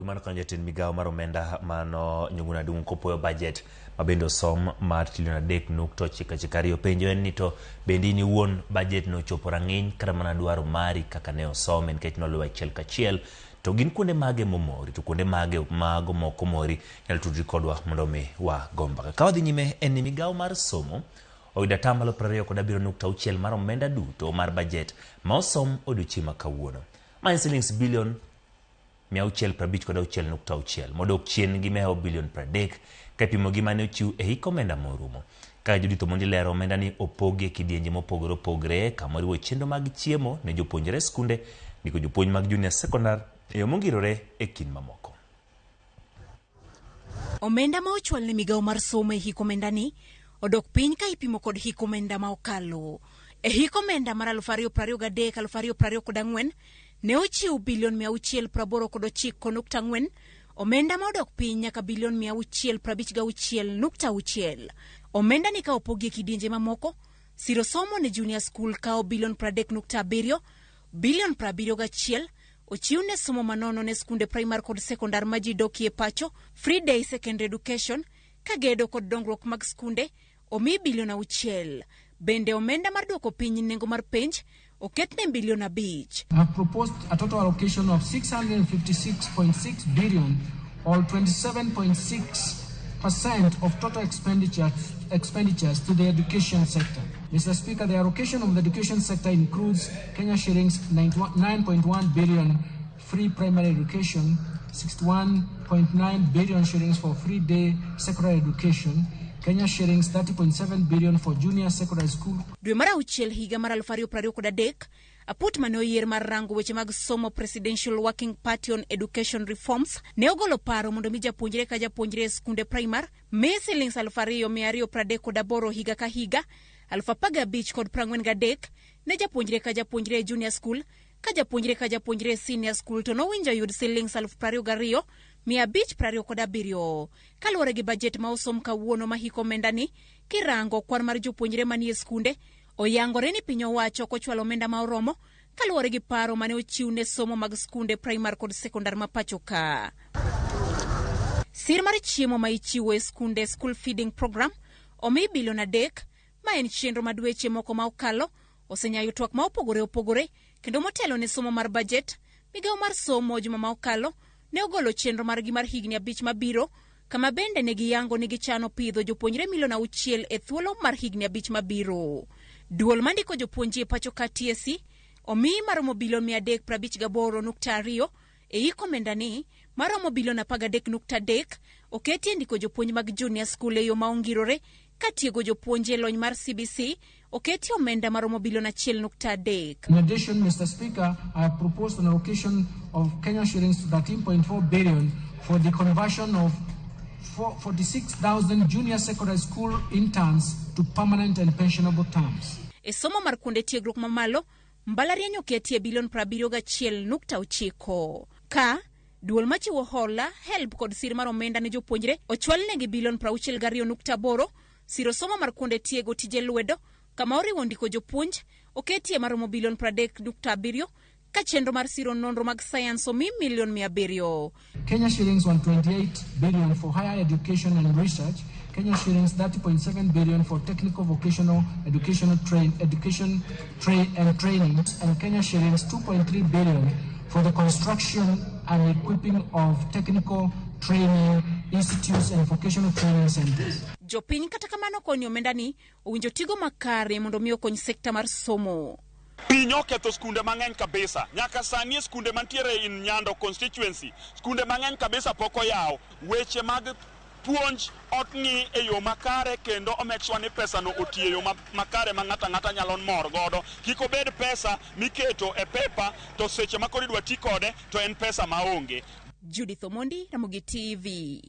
Mano kanyo jatend migawo mar omenda mano Njuguna Ndung'u kopuoyo budget ma bende osom mar trilion 3.992. Penjo en ni to bende in iwuon budget no ochopo rang'iny kata mana dwaro mari kaka ne osome nikech noluwe achiel kachiel to gin kuonde mage momori to kuonde mage mago mok omori nyalo tudri kodwa mondo mi wago mbaka. Ka wadhi nyime en ni migawo mar somo oyudo atamalo 27.6 mar omenda duto mar budget ma osom odiochieng' ma kawuono. Ma en silings bilion 656.6 modok chien gi mewo bilion 30 ka ipimo gi mane ochiw e hik omenda morumo. Kaka Judith Omondi lero, omenda ni opogi e kidienje mopogore opogore kama oriwo chenro mag chiemo ne jopuonjre e skunde, ndiko jopuonj mag junior secondar e yo mongirore e kind mamoko. Omenda ma ochwal ne migawo mar somo e hik omendani odok piny ka ipimo kod hik omenda ma okalo. E hik omenda mar 2023-2024 ne ochiw bilion 689.4, omenda ma odok piny nyaka bilion 656.6. Omenda ni ka opogi e kidienje mamoko, siro somo ne junior school kawo bilion 30.7, bilion 71 ochiw ne somo manono ne skunde primar kod sekondar ma ji dokie pacho, free day secondary education, ka gedo kod dongruok mag skunde omi bilion 6. Bende omenda mar duoko piny nengo mar penj oket ne bilion 5. I have proposed a total allocation of 656.6 billion or 27.6% of total expenditures to the education sector. Mr. Speaker, the allocation of the education sector includes Kenya shillings 9.1 billion free primary education, 61.9 billion shillings for free day secondary education, Kenya shillings 30.7 billion for junior secondary school. Dwe mar auchiel higa mar 2023, aput mane oyier mar rango weche mag somo Presidential Working Party on Education Reforms ne ogolo paro mondo mi japuonjre ka japuonjre e skunde primar mi silings 2,238 higa ka higa, 15,043 ne japuonjre ka japuonjre e junior school, ka japuonjre ka japuonjre e senior school to nowinjo yud silings 22,527. Kaluwore gi bajet ma osom kawuono ma hik omenda ni, kirango kwan mar jopuonjre manie skunde, oyangore ni piny owacho ok ochwalo omenda ma oromo kaluwore gi paro mane ochiw ne somo mag skunde primar kod sekondar ma pacho ka. Sir mar chiemo ma ichiwo e skunde school feeding program omi bilion 3, ma en chenro ma dweche moko ma okalo osenyayo twak ma opogore opogore kendo motelo ne somo mar bajet. Migawo mar somo juma ma okalo ne ogolo chenro margi mar higni 5 mabiro, kama bende ne giyango ni gichano pidho jopuonjre milion 6 e thuolo mar higni 5 mabiro. Duol mandiko jopuonj e pacho ka TSC omi maromo bilion 358.2 e hik omenda ni maromo bilion 13.3 oketi e ndiko jopuonj mag junior school e yo ma ongirore ka tiego jopuonj e lony mar CBC oketi omenda maromo bilion 1.3. In addition, Mr. Speaker, I have proposed an allocation of Kenya shillings 13.4 billion for the conversion of 46,000 junior secondary school interns to permanent and pensionable terms. E somo mar kuonde tiegruok mamalo, mbalariany oketie bilion 71.9. Ka duol machiwo hola, HELB kod sir mar omenda ne jopuonjre ochwalnegi bilion 62.8, siro somo mar kuonde tiego tije lwedo kama oriwo ndiko jopuonj oketie maromo bilion 30.7, ka chenro mar siro nonro mag sayans omi milion 700. Kenya shillings 128 billion for higher education and research, Kenya shillings 30.7 billion for technical vocational educational train, education train and training, and Kenya shillings 2.3 billion for the construction and equipping of technical training institutes and vocational training centers. Jopiny kata kamano koni omenda ni owinjo tigo makare mondo mi okony sekta mar somo. Piny oketho skunde mang'eny kabisa. Nyaka sani e skunde mantiere in Nyando constituency, skunde mang'eny kabisa pok oyaw. Weche mag puonj ok ng'i e yo makare kendo o make sure ni pesa no otiyo e yo makare ma ng'ato ang'ata nyalo mor godo. Kik obed pesa miketo e paper to seche ma koro idwa ti kode to en pesa maonge. Judith Omondi, Ramogi TV.